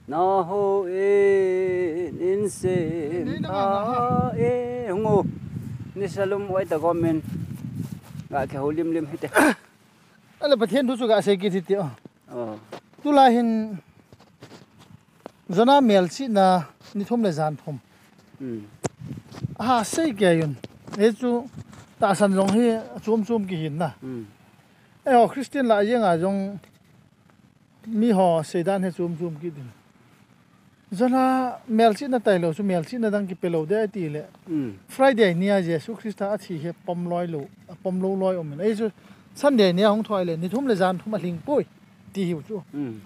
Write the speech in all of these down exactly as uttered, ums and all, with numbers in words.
Naho in inse Nei na pha nga na. E hungu. Ni salum oi ta gomin. Ga ke ho lim lim hite. Ale Pathen thu chu ga sei kit hite o. Oh. Tulai hin Jonah melchihna ni thum le jan thum. Hmm. Aha, sei kei un. Hichu tahsan jong hi chom chom kihin na. Hmm. Eiho Christian lah a jeng a jong miho seidan hi chom chom kit in. Jonah melchihna tailou chu melchihna dang kipe lou ding ahi tile. Hmm. Friday nia Jesu Christa athi hi pom loi lou, apom lou loi um in. Hichu Sunday nia hung thoi le ni thum le jan thum alhing poi ti hiu chu. Hmm.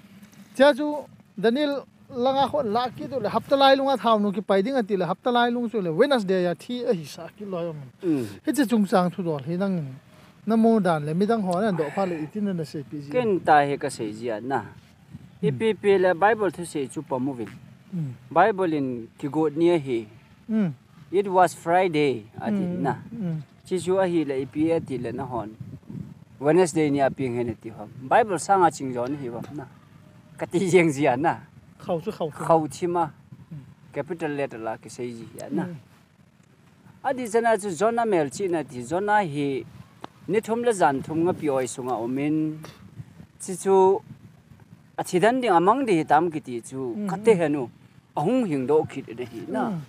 Chea chu Daniel langa khun lah kit u le hapta lailung a thaonu kipai ding atile hapta lailung chu le Wednesday a thi ahi sah kit loi um. Mm. Hiche chungchang thudol hi nangin namu dan le midang hon adoh phat le itin nasei pi ji. Ken ta hi kasei ji a na. Mm. Ipi pi le Bible thusei chu pom uvin. Mm. Bible in kigot ni ahi. Mm. It was Friday, ati Mm, na. Mm. Chuchu ahile ipi atile nahon Wednesday nia peng hen ati ham. Bible sanga ching jo nahi ham na. Kati jeng ji a na. Khau chu khau chu. Khau thim a. Mm. Capital letter la kisei ji a na. Mm. Adi chana chu Jonah melchihna ti Jonah hi ni thum le jan thum ngapi oi sunga um in. Chuchu athi den ding amang ding hitam kiti chu Mm, kate mm. Henu ahung hing doh kit in ahi na. Mm.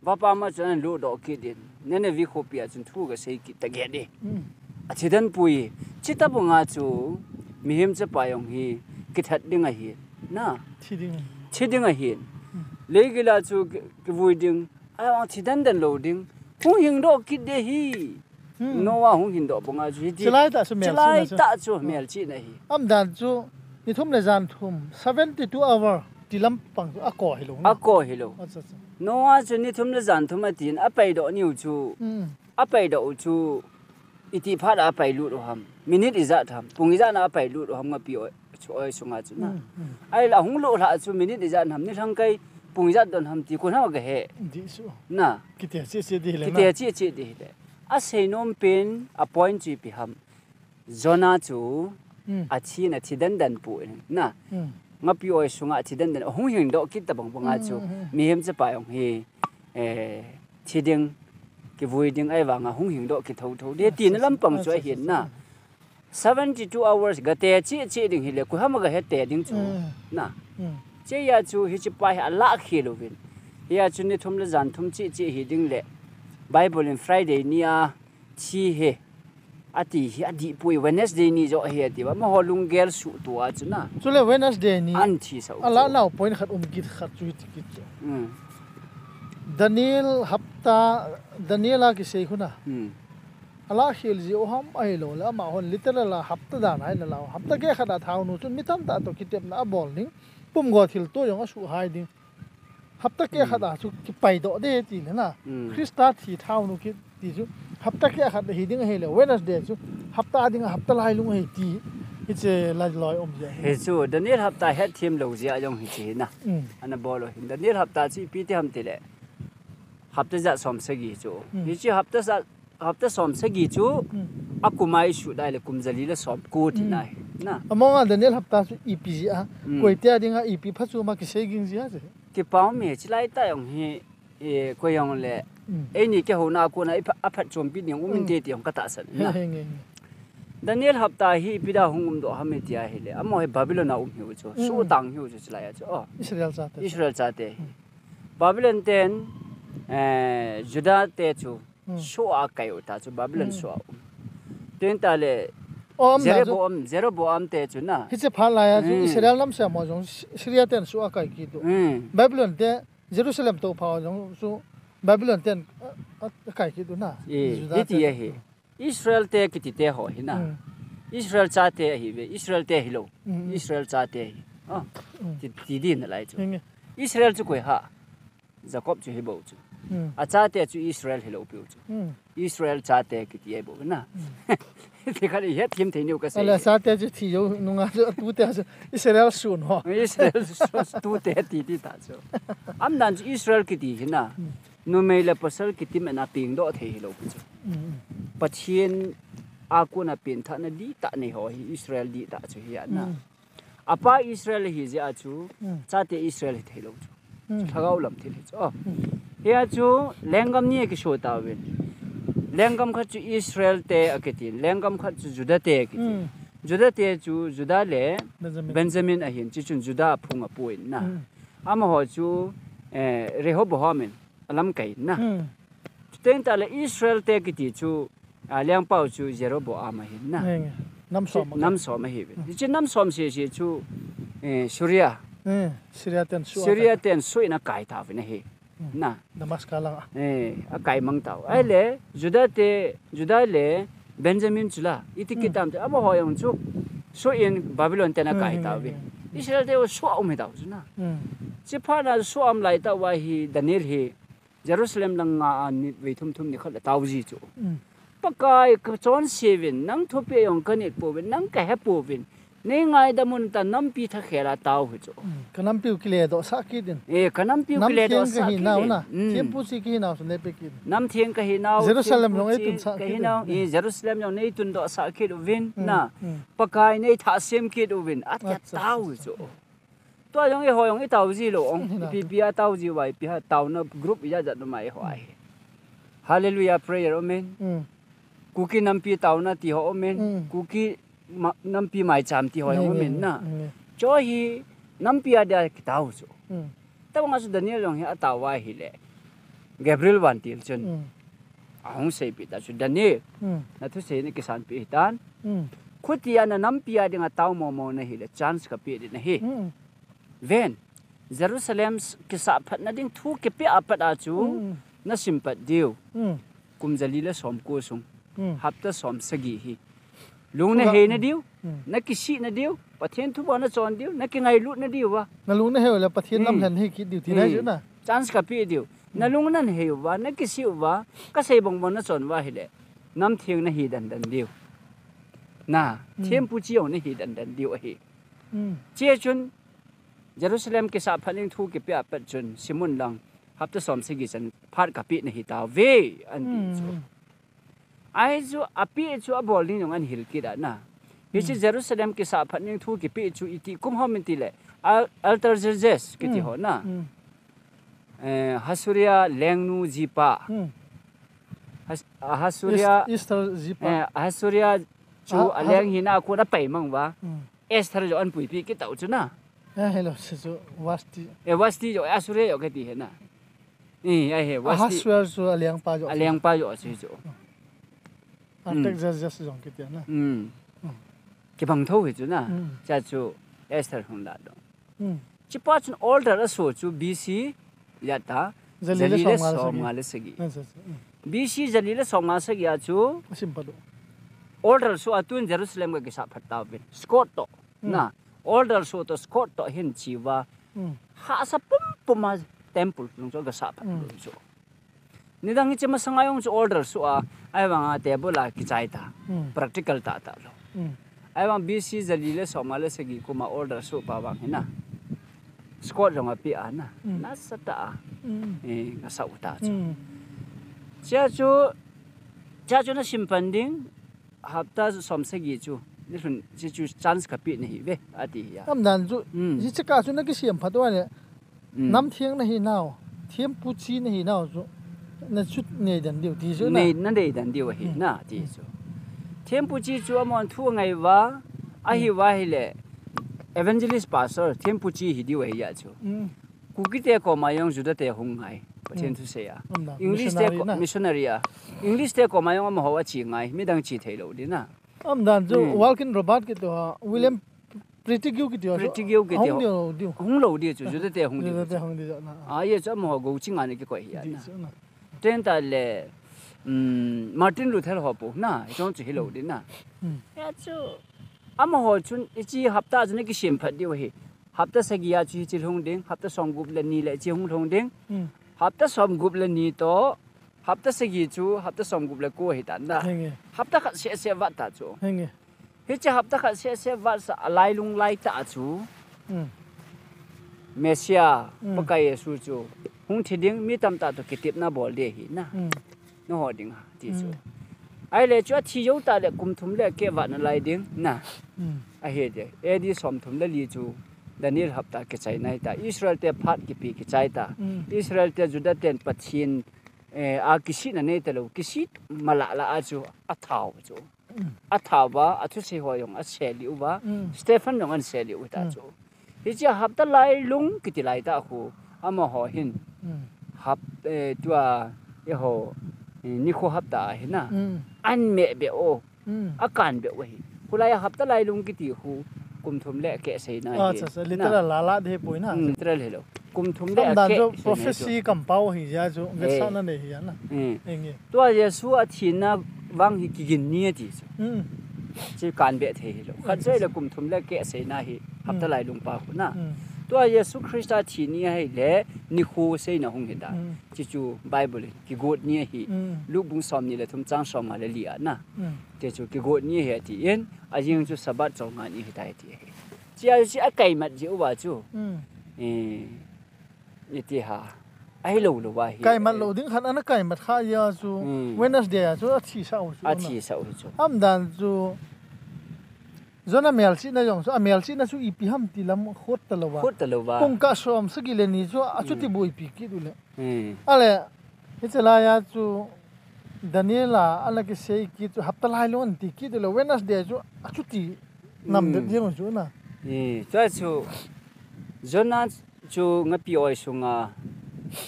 Vapa ma chun alut doh kit in, Nineveh khopi a chun thu kasei kit ta ge di. Mm. Athi den poi, chuti banga chu, mihem chapa jong hi, kithat ding ahi, na. Thi ding. Thi ding ahi. Mm. Leigil a chu ki, kivui ding, athi den den lou ding, hung hing doh kit ding ahi. Hmm. Noah hung hin doh banga chu hiti. Chulai tah chu melchihna chu. Chulai tah chu Hmm. Melchihna hi. Umdan chu ni thum le jan thum, seventy two hour ti lampang chu akou hilou. Akou hilou. Acha, acha. Noah chu ni thum le jan thum atin apei doh niu chu. Hmm. Apei doh u chu iti phat a apei lut u ham. Minute ijat ham. Pung ijat na apei lut u ham ngapi oi. Chu oi sunga chu na. Hmm, hmm. Ahile hung lut lha chu minute ijat ham ni lhang kai pung ijat don ham ti koi ham kahe. Di chu. Na. Kiti chi chi di le na. Kiti chi chi di le. Asei nom pen a point chu ipi ham. Jonah chu Hmm. Athi na thi den den poi na. Hmm. Ngapi oi sunga athi den den. Hung hing doh kit ta bang banga chu. Hmm, hmm, hmm. Mihem chapa jong hi. Eh, thi ding. Kivui ding ahivanga hung hing doh kit tho tho. Di Ah, tina lampang chu ahin na. Seventy two hours gate chi chi ding hile, koi ham gahe te ding chu. Mm. Na. Mm. Chea chu hiche pa hi alah khel uvin. Hia chu ni thum le jan thum chi chi hi ding le. Bible in Friday nia thi hi. Ati hi adih poi Wednesday ni jo hi ati ba. Amaho lunggel suhtoh a chu na. Chule Wednesday ni. An thi sa u chu. Alah nau point khat um kit khat chu hiti kit chu. Mm. Daniel hapta, Daniel a kisei khu na. Mm. Alah khel ji u ham ahilou le, amahon literal a hapta dan a alah u. Hapta kehkhat a thaonu chun mi tamtah toh kitepna abol ding. Pumgo thilto jong asuhhai ding. Hapta kehkhat Hmm. a chu kipai doh ding ti le na. Hmm. Christa thi thaonu kiti chu. Hapta kehkhat hi ding ahile. Wednesday chu. Hapta ding a hapta lailung ahi ti. Hiche lailoi um ji ahi. Hichu. Daniel hapta hetthem lou ji a jong hiche na. Hmm. Ana bol u hin. Daniel hapta chu ipi ti ham ti le. Hapta ja som sagi chu. Hmm. Hiche hapta ja Hapta som sagi chu, Hmm. akum a isuh dai le kum jali le som ko ti Hmm. nai. Na. Among a Daniel hapta chu ipi ji a, Hmm. koi tia ding a ipi pha chu ma kisei ging ji a je. Kipa um e, chulai tah jong hi, e, koi jong le, Hmm. eini kihouna a kona ipha, aphat chompi ding um Hmm. inte ti jong ka tahsan na. He, he, he, he. Daniel hapta hi ipi dia hung um doh ham e tia hile, amaho hi Babylon a um hiu chu, Hmm. suhtang hiu chu chulai a chu. Oh. Israel chate. Israel chate. Hmm. Babylon ten, eh, Judah te chu, Hmm. Soh a kai u ta chu Babylon Hmm. soh a um. Tin ta le O, um na chu. Jeroboam, Jeroboam te chu na. Hiche phat lai a chu Hmm. Israel nam semo jong Sy-, Syria ten soh a kai kit u. Hmm. Babylon te Jerusalem toh pha jong chu Babylon ten a, a, a kai kit u na. Eh, Judah hiti te ahi. Israel te kiti te ho hi na. Hmm. Israel chate ahi ve, Israel te hilou. Hmm. Israel chate hi. Ah, Hmm. ti, ti din lai chu. Henge. Israel chu koi ham. Jacob chu hi bou chu. Hmm. Achate chu Israel hilou piu chu. Hmm. Israel chate kiti ahi bou na. Hmm. Ti khat i hethem thei niu kasei. Ala chate chu thi jou nunga chu atute chu Israel sun ho. Israel su-, tute ti ti ta chu. Umdan chu Israel kiti hi na. Hmm. Numei le pasal kiti mena peng doh thei hilou pi chu. Hmm. Pathen a kona pengthahna dihtah nei ho hi Israel dihtah chu hi a na. Hmm. Apa Israel hi jeh a chu, hmm, chate Israel hi thei lou chu. Hmm. Lhagao lam thil hi chu. Oh. Hmm. Hia chu lenggam ni a kiso tauvin. Lenggam khat chu Israel te akitin, lenggam khat chu Judah te akitin. Hmm. Judah te chu Judah le Benjamin. Benjamin ahin, chuchun Judah phung apuin na. Hmm. Amaho chu, eh, Rehoboam in alamkai na. Hmm. Chuteng tale Israel te kiti chu, a, lengpau chu Jeroboam ahin na. Nge, nge. Nam som chu akai. Nam som ahiuvin. Hmm. Hiche nam som sese chu, eh, Syria. Hmm. Syria ten su Syria akai. Ten su in akai tauvin ahi. Hmm. Na. Damascus lang a. Eh, akai mang tau. Hmm. Ahile, Judah te, Judah le Benjamin chu la, iti, hmm, kit tam te, amaho jong chu, su in Babylon ten akai, hmm, tauvin. Hmm. Israel te su a um hi tau chu na. Hmm. Chuphat na su a um lai tauva hi Daniel hi, Jerusalem langa a ni vei thum thum ni khat le tau ji chu. Mm. Pakai kachonse uvin, nang thupeh jong kanit pouvin, nang kahe pouvin. Nei ngaidam un tia nampi thakhel a tau hi chu. Mm. Ka nampi u kiledoh sah kit in. Eh, ka nampi u kiledoh sah kit in. Nam theng kahi nau na. Mm. Thempu chi kahi nau chu nei pe kit in. Nam theng kahi nau, Jerusalem jong ei tun sah kit in. Thempu chi kahi nau, eh, Jerusalem jong nei tundoh sah kit uvin, mm, na. Mm. Pakai nei thah sem kit uvin. Atia, acha, tau hi chu. Tua jong eiho jong i tao ji lou ong. Hina. Ipi pi a tao ji uva, ipi ham taona group ijat jat um a eiho ahi. Hallelujah prayer, amen. Mm. Kuki nampi taona ti ho, amen. Mm. Kuki ma-, nampi maicham ti ho, amen, amen, na. Amen. Chu hi nampi a dia kitao chu. Mm. Tabang a chu Daniel jong hi atao uva ahile. Gabriel vantil chun. Mm. Ahung seipeh ta chu Daniel. Mm. Na thusei na kisanpeh hitan. Mm. Khutia na nampi a dinga tao momo na hile chance kapeh ding ahi. Mm. Ven, Jerusalem s-, kisah phatna ding thu kipeh a pat a chu, mm, na sim pat diu. Mm. Kum jali le som ko sung. Mm. Hapta som sagi hi. Lung na hei na diu, mm, na kisih na diu, Pathen thu bou na chon diu, na kingailut na diu va. Na lung na hei u le Pathen lam, mm, lhen hei kit diu, ti na, mm, chu na. Chance kapeh diu. Mm. Na lung na hei uva, na kisih uva, kasei bang bang na chon uva hile. Nam theng na hi dan dan diu. Na, mm, thempu chi jong na hi dan dan diu ahi. Mm. Chea chun, Jerusalem kisah phat ding thu kipeh a pat chun, sim un lang, hapta som sagi chan phat kapeh na hi tauve, ahin ti chu. Mm. Ahi chu, apeh chu abol ding jong ahin hil kit a na. Hiche, mm, Jerusalem kisah phat ding thu kipeh chu iti kum ham in ti le, Al-, Artaxerxes kiti, mm, ho na. Mm. Eh, Ahasuria lengnu jipa. Mm. Ahas-, Ahasuria, Est-, Esther jipa. Eh, Ahasuria chu, ah, aleng hina a kon apai mang uva. Mm. Esther jong ahin puipi kit tau chu na. Eh, hello, chu chu Vashti. Eh, Vashti jong, Ahasuria jong kiti hi na. Eh, ahi, Vashti. Ahasuerus chu alengpa jong. Alengpa jong chu chu. Mm. Artaxerxes jong kiti na. Mm. Mm. Kibang tho hi chu na. Mm. Chea chu Esther hung la dong. Mm. Chupa chun order aso chu B C jat a, jali le som nga le sagi. Yes, yes, mm. B C jali le som nga sagi a chu. Asim phat u. Order so a tun Jerusalem ga kisah phat tauvin. Scott to. Mm. Na. Order so to Scott to hin chi uva. Mm. Hahsa pum pum a temple lung chu ga sah phat, mm, lung chu. Nidang hiche masanga jong chu order so a, ahivanga table a kichai ta. Mm. Practical tah tah lou. Mm. Ahivang B C jali le som nga le sagi kum a order so pa vang hi na. Scott jong apeh a na. Mm. Nasatah a. Mm. Eh, nga sah u ta chu. Mm. Chea chu, chea chu na sim pan ding, hapta som sagi chu. Ni lhun, chea chu chance kapeh na hi ve, ati hi a. Aum dan chu, mm, hiche kah chu na kisem phat uva le. Mm. Nam theng na hi nau, thempu chi na hi nau chu, na chu nei dan diu ti chu na. Nei, na nei dan diu ahi, mm, na ti chu. Thempu chi chu amahon thu angai uva, ahi, mm, uva hile, evangelist pastor, thempu chi hi diu ahi a chu. Mm. Kuki te koma jong Juda te hung ngai, Pathen, mm, thusei a. Aum dan, English te missionary ko-, na. Missionary a. English te koma jong amaho ache ngai, midang che thei lou di na. Aum dan chu, mm, Walkin Robert kiti ho, William Pettigrew kiti ho. Pettigrew kiti ho. Hung diu, diu. Hung lou di chu, Juda te hung di. Juda te hung di na. A, ye chu amaho go chinga na kikoi hi a na. Di chu na. Chuteng tale, um, Martin Luther ho po na, hichong chu hilou di na. Mm. Ya chu, amaho chun, hiche hapta chu na kisem phat diu ahi. Hapta sagi a chu hiche lhung ding, hapta som gup le ni le hiche hung lhung ding. Mm. Hapta som gup le ni to, hapta sagi chu, hapta som gup le ko ahi tan na. Henge. Hapta khat seh seh vat ta chu. Henge. Hiche hapta khat seh seh vat sa a lailung laitah a chu. Mm. Messiah, mm, Pakai Jesu chu. Hung thi ding mi tamtah to kitepna bol di ahi na. Mm. Nangho dinga ti chu. Mm. Ahile chu athi jou tah le kum thum le akeh vat nalai ding na. Hmm. Ahi de. A D som thum le li chu Daniel hapta kichai nai ta. Israel te phat kipe kichai ta. Hmm. Israel te Judah ten Pathen, eh, a kisihna nei talou. Kisih mala la a chu athau chu. Hmm. Athau va, athusei ho jong asei liu va. Hmm. Stephen jong asei liu ta chu. Hiche hapta lailung kiti lai ta khu. Amaho hin. Hmm. Hap, eh, tua, eiho, eh, nikho hapta ahi na. Hmm. An meh be o. Hmm. Akan be o hi. Khulai a hapta lailung kiti khu kum thum le akeh seina hi. Acha, acha, literal la la de poi na. Hmm, literal hilou. Kum thum le akeh seina chu. Prophecy kampau hi jeh chu, vetsahna nei hi na. Hmm. Tua Jesu athina vang hi kigin ni ati chu. Hmm. Chu kan be thei hilou. Khat chu le kum thum le akeh seina hi. Hapta lailung pa khu na. Hmm. Tua Jesu Christa thi ni ahile nikho seina hung hi ta. Hmm. Chuchu Bible in kigot ni ahi. Hmm. Luke bung som ni le thum chang som nga le li a na. Hmm. Chuchu kigot ni ahi ati in, ajing chu Sabbath chol nga ni ahi tai ati ahi. Chia chu akaimat jeh uva chu. Hmm. Eh, iti ha. Ahilou lou va hi. Kaimat lou ding khat ana kaimat kha jeh chu. Hmm. Wednesday a chu athi sah u chu. Athi sah u chu. Aumdan chu. Jonah melchihna jong chu, amelchihna chu ipi ham ti lam khot talou va. Khot talou va. Pungkah som sagi le ni chu achuti boipi kit u le. Hmm. Ale, hiche lai a chu Daniel a ana kisei kit chu hapta lailung an ti kit u le Wednesday chu achuti nam det jeng u chu na. Hmm. Tua chu Jonah chu ngapi oi sunga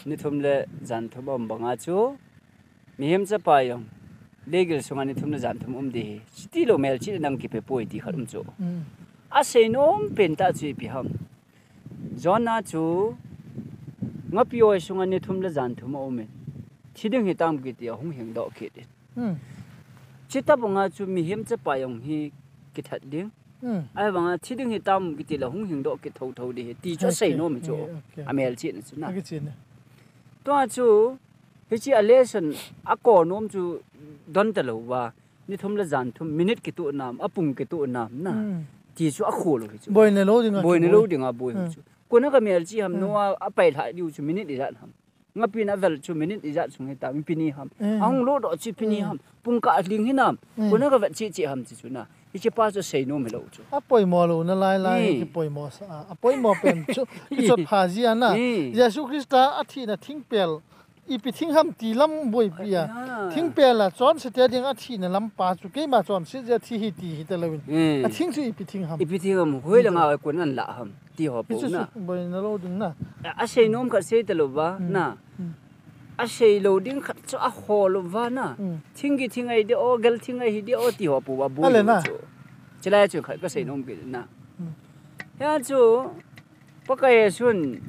ni thum le jan thum um banga chu Mihem chapa jong, leigil sunga ni thum le jan thum um ding ahi. Chuti lou melchihna dang kipe poi ti khat um chu. Hmm. Asei nom pen tah chu ipi ham. Jonah chu, ngapi oi sunga ni thum le jan thum aum in. Thi ding hitam kiti ahung hingdoh kit in. Hmm. Chuti banga chu mihem chapa jong hi kithat ding. Hmm. Ahivanga thi ding hitam kiti le hung hingdoh kit thotho ding ahi. Ti chu asei nom chu. Okay, okay. Amelchihna chu na. Akichihna. Tua chu, Hiche a lesson a kon nom chu don talou va. Ni thum le jan thum, minute kitoh nam, a pung kitoh nam na. Hmm. Ti chu akholou hi chu. Boina lou dinga boi. Boina lou dinga boi hi chu. Kona ka melchih ham, hmm, Noah a pai lhah diu chu minute ijat ham. Ngapi na vel chu minute ijat sung hita, mipi ni ham. Hmm. Ahung lutdoh chu ipi ni ham. Pungkah ling hinam. Hmm. Kona ka vet cheh cheh ham ti chu na. Hiche pa chu seinom hilou chu. Apoimo louna lai lai, hmm, kipoimo sa a. Apoimo pen chu, kichot pha jia na. Hmm. Jesu Christa athina thingpel. Ipi thing ham ti lam boipi a. Ah. Thingpel a chonse te ding athina lam pa chu keima chonse jeh a thi hi ti hi talou in. Hmm. Athing chu ipi thing ham. Ipi thing ham. Hoilanga kon an la ham. Ti ho po na. Boina lou ding na. A, aseinom khat sei talou va, hmm, na. Hmm. Asei lou ding khat chu aholou va na. Hmm. Thing kithing ahi de o, gel thing ahi de o, ti ho po va boi chu. Chulai chu khat kasei nom kit na. Hmm. Hia chu, Pakai Jesun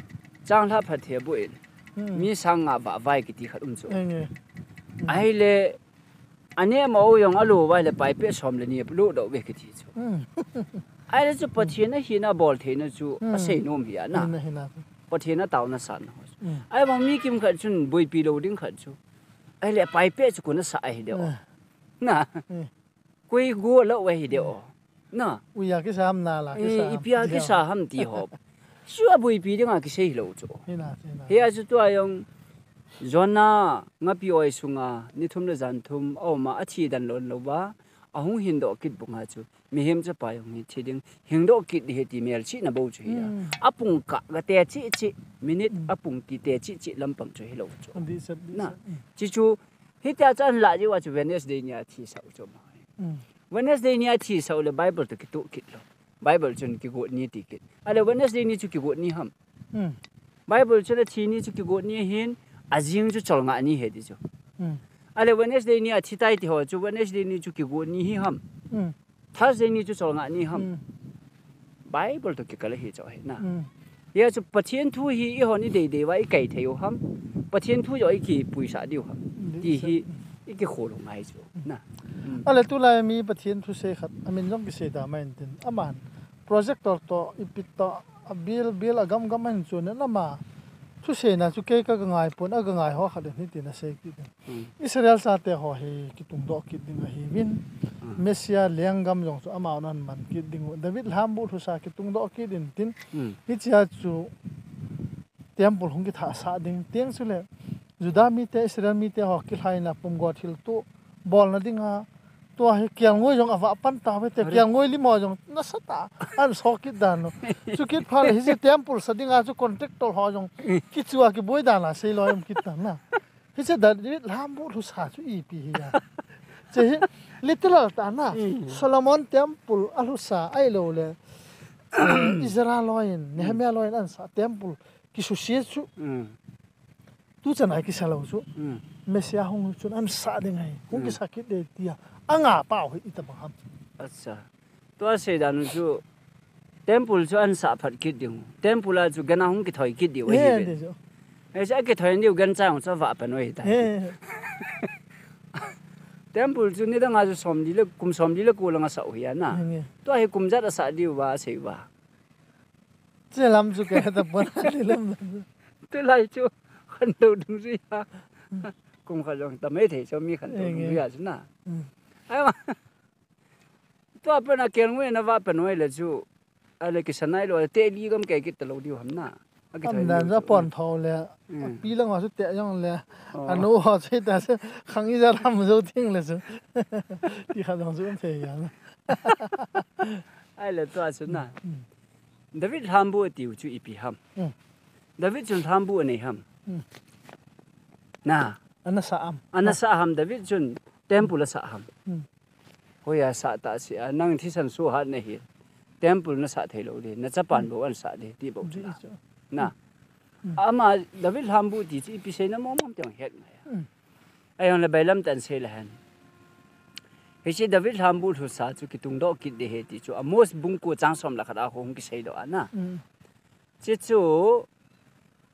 changlhah phatthei aboh in. Hmm. Mi sang nga vah vai kiti khat um chu. Enge. Hmm. Ahile, Aneh ma u jong alo uva ahile paipeh som le ni alo doh uve kiti chu. Hmm. Ahile chu Pathen ahina bol theina chu, hmm, asei nom hi a na. Hina, hina. Pathen ataona satna ho chu. Hmm. Ahivang mi kimkhat chun boipi lou ding khat chu. Ahile paipeh chu kona sah ahi de o. Hmm. Na. Hmm. Koi go lou ahi de o. Hmm. Na. Uiya kisa ham, nala kisa ham. Eh, ipia kisa ham ti ho. Chu aboipi dinga kisei hilou chu. Hina, hina. Hia chu tua jong Jonah ngapi oi sunga ni thum le jan thum auma athi dan lon louva. Ahung hingdoh kit bunga chu. Mihem chapa jong hi thi ding hingdoh kit ding ahi ti melchihna bou chu hi a. Hmm. Apung kah ga te cheh cheh. Minute, hmm, apung kiti te cheh cheh lampang chu hilou chu. Adih set, dih set. Na. Hmm. Chuchu Hitia chu ahin lah jeh uva chu Wednesday ni a thi sah u chu ma. Hmm. Wednesday ni a thi sah u le Bible toh kitoh kit lou. Bible chun kigot ni ti kit. Ahile Wednesday ni chu kigot ni ham. Hmm. Bible chun athi ni chu kigot ni ahin, ajing chu cholngah ni ahi ti chu. Hmm. Ahile Wednesday ni a thi tai ti ho chu Wednesday ni chu kigot ni hi ham. Hmm. Thursday ni chu cholngah ni ham. Hmm. Bible toh kikal ahi chu ahi na. Hmm. Hia chu Pathen thu hi eihon idei dei uva ikai thei u ham. Pathen thu jong ikipuisah diu ham. Hmm. Ti hi ikikholou ngai chu na. Hmm. Ahile tulai mi Pathen thusei khat, amin jong kisei da mai intin. Aman projector toh, ipi toh, a bill, bill agam gam ahin chun in ama thuseina chu kei ka, ka ngai pon, aga ngai ho khat in hitin asei kit in. Hmm. Israel chate ho hi kitungdoh kit ding ahiuvin. Hmm. Messiah lenggam jong chu amaho nan man kit ding u. David lhambuh thusa kitungdoh kit in tin. Hmm. Hichea chu temple hung kithah sah ding. Tieng chule Judah mite, Israel mite ho kilhaina pumgo thilto bolna dinga, tua hi kelngoi jong avah pan tave te, kelngoi limo jong nasatah a ahin so kit dan u. Chukit phat le hiche temple sa dinga chu contractor ho jong kichua kiboi dan a seilou um kit tan na. Hiche David lhambuh lhusa chu ipi hi a. Hiche hi literal tah na. Solomon temple alhusa ahilou le, Ezra loiyin, Nehemiah loiyin ahin sa temple kisuse chu tuchan a kisa lou chu, Messiah hung chun ahin sah ding ahi, hung kisa kit ding tia angah pau hi itobang ham? Tua sei dan u chu temple chu ahin sah phat kit ding u, temple a chu gan a hung kithoi kit diu ahi ve. Hiche akithoi diu gancha jong chu avah pan u ahitai. Temple chu nidang a chu somli le, kum somli le ko lang asah u ahi na. Tua hi kum ijat asah diu va asei uva? Hiche lam chu kahe tapon, hiche lam. Tulai chu khantou dungjui a, kum khat jong tamei thei chu mi khantou dungjui a chu na. Ahivang tua pat a kelngoi in avah pan u ahile chu, ahile kisa nailou, teli gam kei kit talou diu ham na? Akithoi dan u chu apontho le, api lang ho chu teh jongle, anu ho chu hita chu, khang ijat ham jou ding le chu, ti khat jong chu um thei ahi na. Ahile tua chu na, David lhambuh atiu chu ipi ham? David chun lhambuh anei ham? Na, ana sah ham, David chun temple asah ham? Hoiya sah tah seh a, nang thisan suhat nahi, temple nasah theilou ding, nachapan bou ahin sah ding ti bou chu na. Ama David lhambuh ti chu ipi seina mong mong ti jong het ngai a. Ahijongle bailam tah in sei le hen, hiche David lhambuh lhusa chu kitungdoh kit ding ahi ti chu Amos bung ko chang som le khat a hung kiseidoh a na. Hiche chu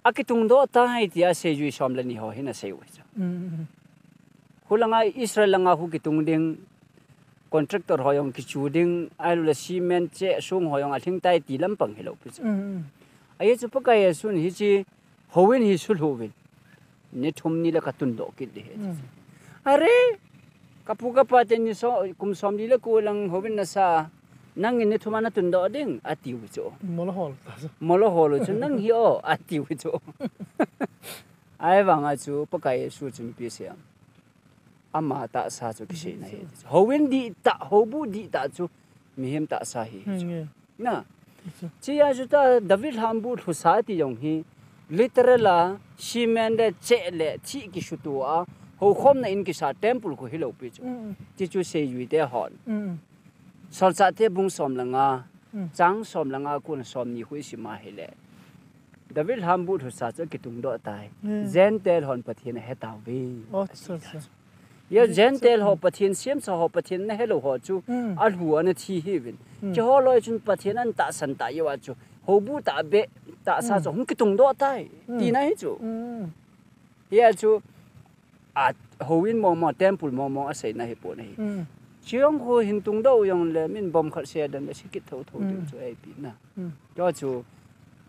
akitungdoh tai tia seijui som le ni ho hin asei u ahi chu. Khulanga Israel langa khu kitung ding, contractor ho jong kichu ding, ahiloule cement cheh song ho jong alhing tai ti lampang hilou pi chu. Ahi chu Pakai Jesun hiche houin hi sulhu uvin, ni thum ni le katundoh kit ding ahi ti chu. Are, kapu kapa ten ni so, kum somli le ko lang houin nasa, nangin ni thum a natundoh ding atiu chu. Mola hol u chu nang hi o atiu chu. Ahivanga chu Pakai Jesu chun ipi asei ham? Ama tahsa chu kiseina ahi. Houin dihtah, houbuh dihtah chu mihem tahsa ahi chu. Hichea chu ta David lhambuh lhusa ti jong hi literal a cement le cheh le thih kisuto a houkhomna in kisa temple khu hilou pi chu. Ti chu seijui te hon, Solchahte bung som le nga, chang som le nga kon somni khu isim a hile, David lhambuh lhusa chu akitungdoh tai. Gentile hon Pathen ahetauve. Hijeh a Gentile ho Pathen, semsa ho Pathen ana helou ho chu alhu a ana thi ahiuvin, keiho loi chun Pathen ana tahsan tah jeh uva chu houbuh tahbeh tahsa chu hung kitungdoh tai tina ahi chu. Hia chu, houin mongmong, temple mongmong aseina ahipon ahi. Chujong khu hin tungdoh u jongle min bomb khat se dan le se kit thouthou diu chu ahi pi na. Tua chu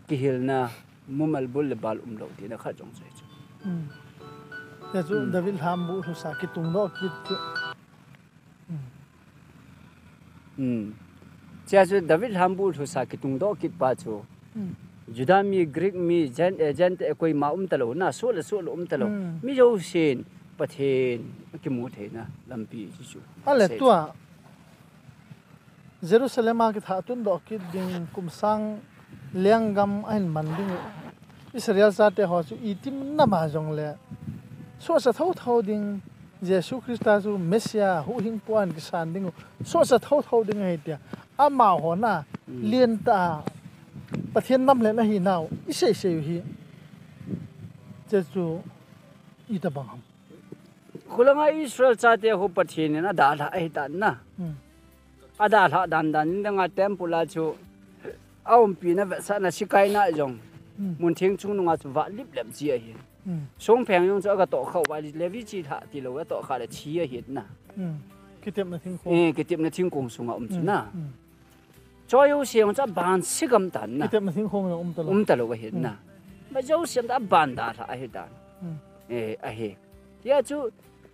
kihilna, mumal bul le bal umlou tina khat jong chu ahi chu. Tia chu David lhambuh lhusa kitungdoh kit chu. Chea chu David lhambuh lhusa kitungdoh kit pa chu Juda mi, Greek mi, Gent, Gentile koima umtalou na, soh le soh le umtalou, mi jousen Pathen akimu theina lampi chu chu. Ale tua Jerusalem a kithah tundoh kit ding kum sang lenggam ahin man ding u, Israel chate ho chu itim nama jongle sohcha thouthou ding, Jesu Christa chu Messiah huhhingpu ahin kisan ding u, sohcha thouthou ding ahi tia amaho na lentah a Pathen namlen ahinau iseisei u hi, hiche chu itobang ham? Khulanga Israel chate khu Pathen in adalhah ahitan na. Adalhah dandan in danga temple a chu aumpina vetsahna Shekinah jong muntheng chungnunga chu vah liplep ji ahi. Songpheng jong chu agatohkhah uva Levi chilhah tilou atohkhah le thi ahi na. Kitepna thingkong sunga um chu na. Choi jouse jong chu aban sigam tan na. Umtalou ahi na. Majouse jong chu aban dalhah ahitan. Ahi. Tia chu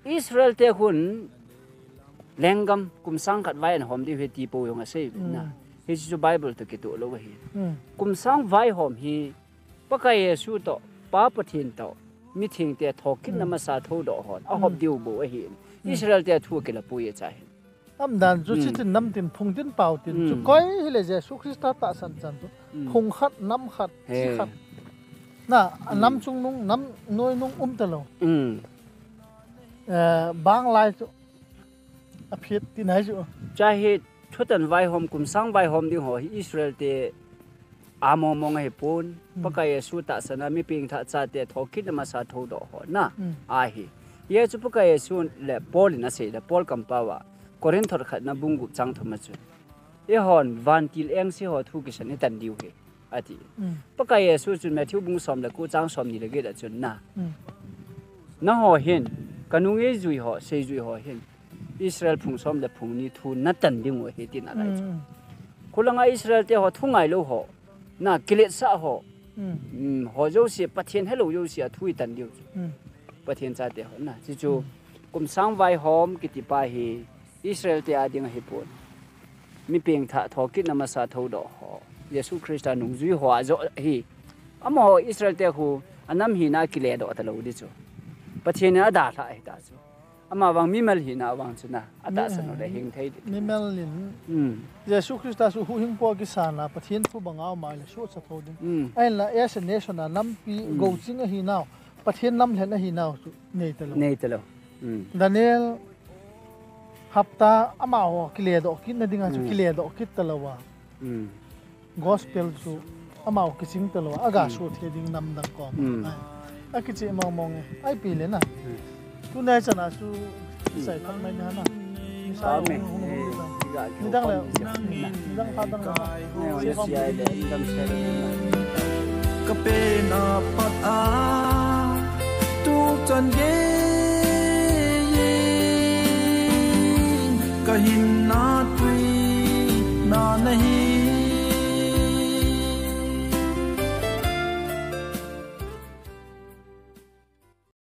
Israel te khun lenggam kum sang khat vai anhom diu ahi ti pou jong asei uvin na. Hiche chu Bible toh kitoh lou ahi. Kum sang vaihom hi Pakai Jesu toh, Pa Pathen toh, mithengte thokitna masa thoudoh hon ahop diu bou ahin. Israel te a thu kila poi e cha hin. Amdan chu, hmm, chitin nam tin, phung tin, pau tin chu, hmm, koi hile Jesu Christa tahsan chan chu. Hmm. Phung khat, nam khat, chi khat. Na, nam chung nung, nam noi nung um talou. Hmm. Eh, bang lai chu. A phiat tin hai chu. Cha hi thutan vaihom, kumsang vaihom ding ho hi Israel te a mong mong ahi pon. Hmm. Pakai Jesu tahsan a mi pengthah chate thokit na masa thoudoh ho na. Hmm. Ahi. Hia chu Pakai Jesu le Paul in asei le Paul kampao a. Corinth thot khatna bung gup chang thum a chu. Eihon vantil engse ho thu kisan itan diu hi. Ati. Hmm. Pakai Jesu chun Matthew bung som le ko chang som ni le get a chun na. Hmm. Nangho hin, kanung eijui ho, seijui ho hin. Israel phung som le phung ni thu natan diu ahi tin alai chu. Hmm. Khulanga Israel te ho thu ngailou ho. Na kiletsah ho. Hmm. Hmm, ho jouse, Pathen helou jouse a thu itan diu chu. Hmm. Pathen chate ho na. Chi chu, hmm, kumsang vaihom kiti pa hi Israel te a ding ahi pon. Mi pengthah thokit na masa thoudoh ho. Jesu Christa nungjui ho a joh hi. Amaho Israel te khu anam hina kiledoh talou di chu. Pathen in adalhah ahi ta chu. Amavang mimal hina vang chu na. Atahsan u le hing thei di. Mimal in. Hmm. Jesu Christa chu huhhingpu a kisan a Pathen thu banga um a le suhsa thou ding. Hmm. Ahinla as a nation a nampi, hmm, gouching ahinau. Pathen lamlhen ahinau chu nei talou. Nei talou. Hmm. Daniel hapta amaho kiledoh kit na dinga chu, hmm, kiledoh kit talou a. Hmm. Gospel chu amaho kiching talou a. Aga, hmm, suh thei ding namdang kom. Hmm. Ai. Akicheh mong mong e. Ahi pi le na. Hmm. Tunai chana chu, hmm, sai thak mai na na. Amen. Eh, ga ki nidang le, hong si. Nidang pha dang le. Eh, hong si ai le, nidang se le. Ka pen a pat a, tu chan gei in, ka hin